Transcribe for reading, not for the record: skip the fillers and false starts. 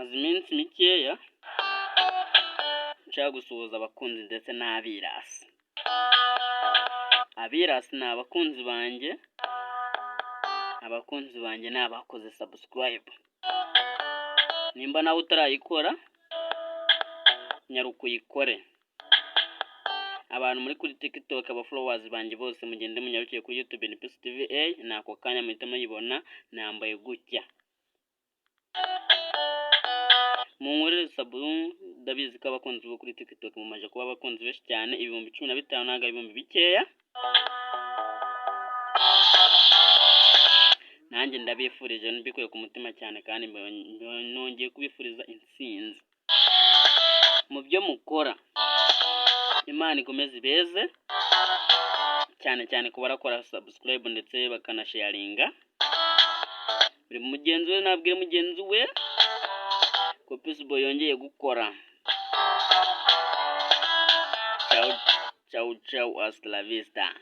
Maze iminsi mikeya nshaka gusuhuza abakunzi ndetse n'abirasi. Abirasi ni abakunzi banjye, abakunzi banjye ni abakoze subscribe. Nimba nawe utarayikora, nyaruka uyikore. Abantu muri kuri TikTok, aba followers banjye bose, mugende munyarukiye kuri YouTube ni Peace TV A, ni ako kanya muhita muyibona nambaye gutya. Munkorere sub, ndabizi ko abakunzi bo kuri TikTok mumaze kuba abakunzi benshi cyane, 15,000 ntabwo ari ibihumbi bikeya. Nanjye ndabifurije mbikuye ku mutima cyane, kandi nongeye kubifuriza intsinzi mu byo mukora. Imana ikomeze ibeze cyane cyane ku barakora subscribe ndetse bakanasharinga. Buri mugenzi we nabwire mugenzi we ko Peace Boy yongeye gukora. Ciao ciao ciao, hasta la vista.